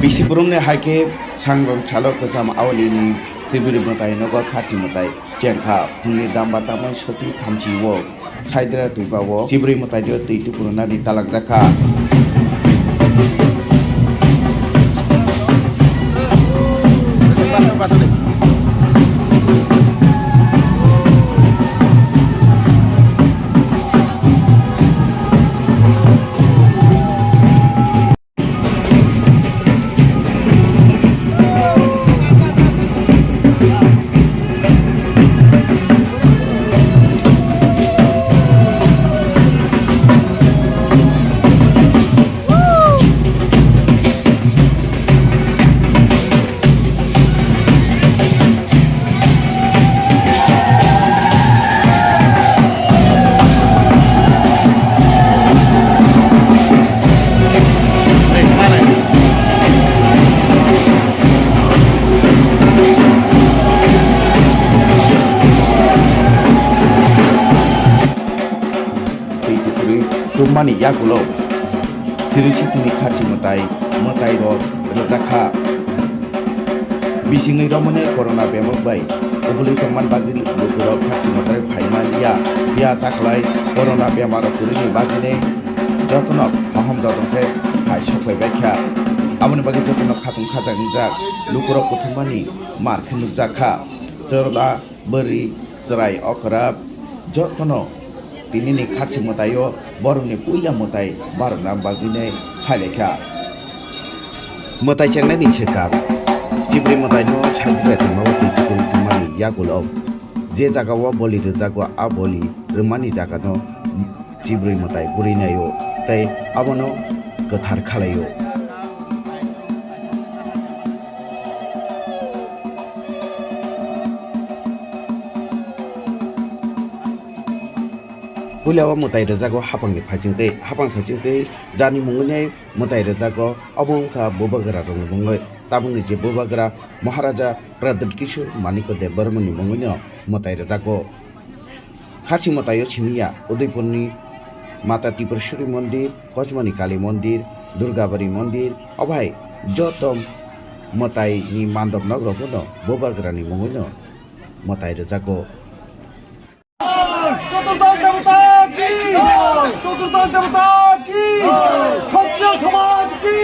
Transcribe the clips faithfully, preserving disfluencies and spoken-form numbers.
Bisi boromni hai khe sangrong salo kwcham aolini chibiri mwtai nogo kharchi mwtai chengkha phungni damba tamai soti thamchi o saidra twiba o chibiri mwtai o twi tukurunani talangjakha. Twi tukurwi tummani yagulo siri sitini kharchi mwtai, mwtai rok rwjakha. Bisingni romone corona bemok bai kubulwi tongmani bagwi lukurok kharchi mwtai phaimaliya. Phiya takhlai corona bemar rok kwrwini bagwini jotono kaham dodon khe phai sokbai baikha. Aboni bagwi jotono khatung khajak wngjak lukurok kuthumani mar khe nukjakha. Chwrwla bwrwi, chwrai, okra jotono tinini kharchi mwtaio borokni puila mwtai barokna bagwinai phailaikha. Mwtai chengnani swkang chibri mwtaino saidra tongmao twi tukurwi tongmani yagulo je jagao boli rwjago a boli rwmani jagano chibri mwtai gurinaio tei abono kwthar khalaio. Puila o mwtai rwjago hapangni phaichingtwi, hapang phaichingtwi jarni mungwi mwtai rwjago, obo wngkha bubagra rokni mungwi. Tabukni je bubagra Maharaja Pradyut Kishore Manikya Debbarmani mungwino mwtai rwjago. Kharchi mwtaio simiya Udaipurni Mata Tripureshwari Mondir, Kojmani Kali Mondir, Durgabari Mondir, obo hai joto mwtaini mandop nok rokno bubagrani mungwino mwtai rwjago. চতুর্দশ দেবতা কি? চতুর্দশ দেবতা কি? ক্ষত্রিয় সমাজ কি?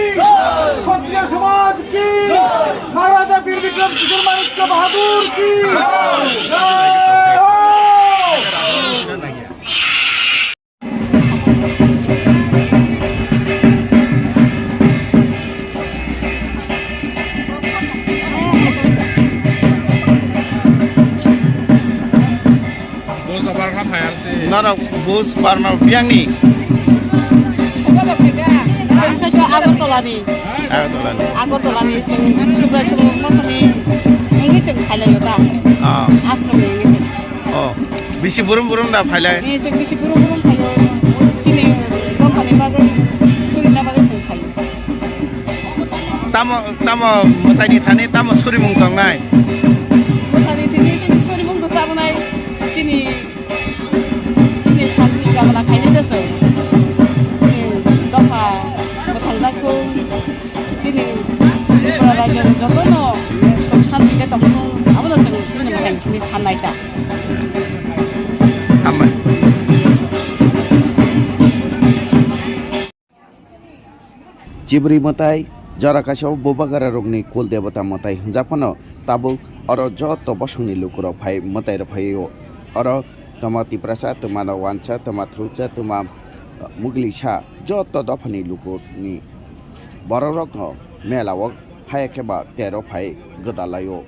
ক্ষত্রিয় সমাজ কি? মহারাজা বীর বিক্রম কিশোর মাণিক্য বাহাদুর কি? জয় হোক। Norok bus parma biyangni. Chwng khe Agartala ni. Agartala ni. Agartala ni chwng Subrai Chwng Mothani wngwi chwng phailaio da. Ah. Ashram ni wngwi chwng. Oh. Bisi burum burum da phailai? Eh, chwng bisi burum burum phaio. Chini dophani bagwi, chini na bagwi chwng phaio. Tamo, tamo mwtaini thani tamo surimung tongnai? Mwtaini thani chini surimung do tabonai chini, chini shanti kamana khainai da chwng. Chini dopha mwthang da chwng, chini Tripura rajyo ni jotono suk shanti khe tongthung, abono chwng chini mwthang thani sannai ta. Hambai. Chibri mwtai jora kaisa o bubagra rokni kul debota mwtai hwnjak phano tabuk oro joto bosongni lukurok phai mwtai rok phaio. Oro toma Tiprasa, toma Wansa, toma Thuruksa, toma Muglisa joto dophani lukurokni borok rokno mela o haya khe ba tero phai gwdal laio.